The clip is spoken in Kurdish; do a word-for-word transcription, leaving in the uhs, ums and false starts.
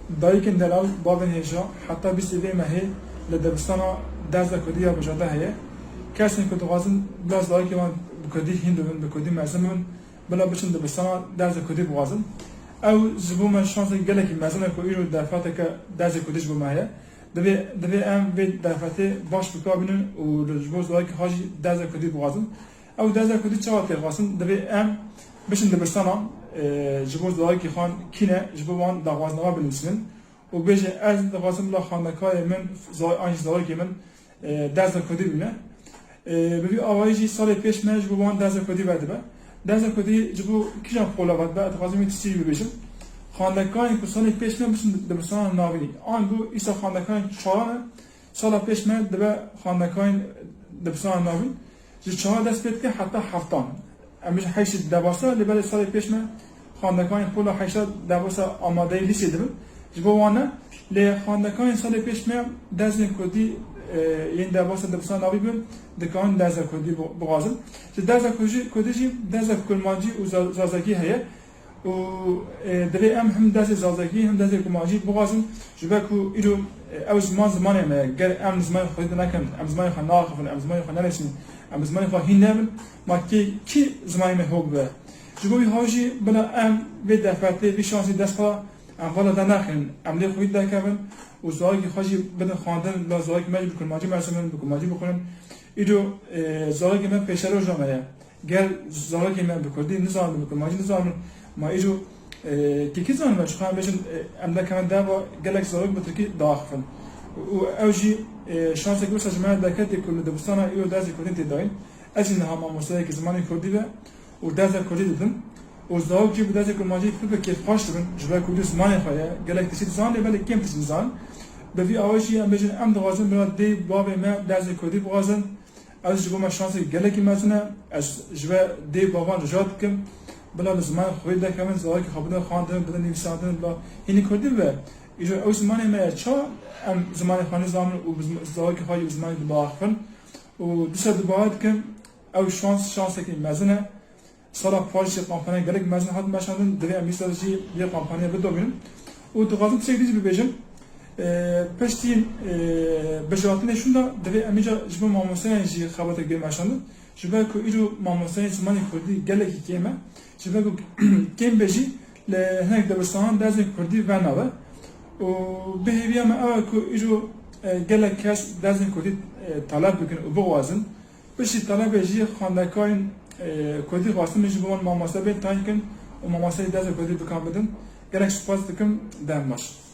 Dayikên delal, bavên hêja, heta bîstê vê mehê li dibistana dersa kurdî ya Bijadê heye. Kesên ku dixwazin bila zarokên wan bi kurdî hîn bibin, bi kurdî mezin bibin, bila biçin dibistana dersa kurdî bixwazin. Ew ji bo me şansek gelekî mezin e ku îro derfeteke dersê kurdî ji bo me heye. Divê, divê em vê derfetê baş bi kar bînin û li, ji bo zarokê xwe jî dersa kurdî bixwazin. Ew dersa kurdî çawa tê xwestin? Divê em biçin dibistanan, e, ji bo zarokê xwe kî ne, ji bo wan daxwazinama binivîsînin û bêje, ez dixwazim bila xwendekarê min, za-, an jî zarokê min, e, dersa kurdî bibîne. E, bi vî awayî jî salê pêş me ji bo wan dersa kurdî vedibe. Dersa kurdî ji bo kîjan pola vedibe, ez dixwazim vî tiştî jî bibêjim. Xwendekarên ku salê pêş me biçin dibistanan navînî. An ku îsa xwendekarên çaran e, sala pêş me dibe xwendekarên dibistanan navîn. Ji çara dest pê dike heta heftan. Em ji heştê debasa, lê belê salê pêş me xwendekarên pola heşta debasa amadeyî lîsê dibin. Ji bo wan ne, lê xwendekarên salê pêş me dersên kurdî, e, yên debasa dibistan navî bin, dikarin dersa kurdî bi-, bixwazin. Ji dersa kurdî, kurdî jî dersa kurmancî û za-, zazakî heye. Û, e, divê em him dersê zazakî, him dersê kurmancî bixwazin, ji ber ku îro, e, ew ziman zimanê me ye. Ger em zimanê xwe fêr nekin, em zimanê xwe naxivin, em zimanê xwe nenivîsînin, em zimanê xwe hîn nebin, ma kê, kî zimanê me hok be? Ji bo wî hawî jî bila em vê derfetê, vî şansî dest xwe, em vala dernexin, em lê xwî derkevin û zarokê xwe jî bidin xwendin, bila zarokê me jî bi kurmancî mezin bin, bi kurmancî bixwînin. Îro, e, zarokê me pêşeroja me ye. Ger zarokê me bi kurdî nizanin, bi kurmancî nizanin, ma îro, e, tirkî zanin, me çiqas em bêjin, e, em derkevin derve, gelek zarok bi tirkî diaxifin. Û ew jî, e, şansek wisa ji me derketê ku li dibistana îro dersê kurdî tê dayîn. Ez jî niha mamosteyekî zimanê kurdî be û dersa kurdî didim. Û zarok jî bi dersê kurmancî pir bi kêfxweş dibin, ji ber ku îro zimanê xwe ye, gelek tiştî dizanin, lê belê kêm tiştî dizanin. Bi vî awayî jî em bêjin, em dixwazin bila dê bavê me dersê kurdî bixwazin. Ez ji bo me şansek gelekî mezin e. Ez ji we dê bavan rica dikim, bila li zimanê xwe derkevin, zarokê xwe bidin xwendin, bidin nivîsandin, bila hînî kurdî bibe. Îro ew zimanê me ye, ça em zimanê xwe nizanin û bi zim-, zarokê xwe jî bi zimanê biaxifin? Û dîsa dubare dikim, ew şans, şansekî mezin e. Sala parîşê kampanya gelek mezin hat meşandin, divê em îsal jî vê kampanyayê bidomînin. Û dixwazim tiştek dî jî bibêjim. E, piştî, e, bijartinê şûnda divê em îca ji bo mamosteyan jî xebatek bê meşandin. Ji ber ku îro mamosteyên zimanê kurdî gelekî kêm e. Ji ber ku kêm be jî li hinek dibistanan dersên kurdî venabe. Û bi hêviya me ew e ku îro, e, gelek kes dersên kurdî, e, taleb bikin û bixwazin. Piştî talebê jî xwendekarên, e, kurdî xwestin min ji bo wan mamoste bên tayîn kin û mamosteyê dersê kurdî bi kar bidin. Gelek spas dikim, dem baş.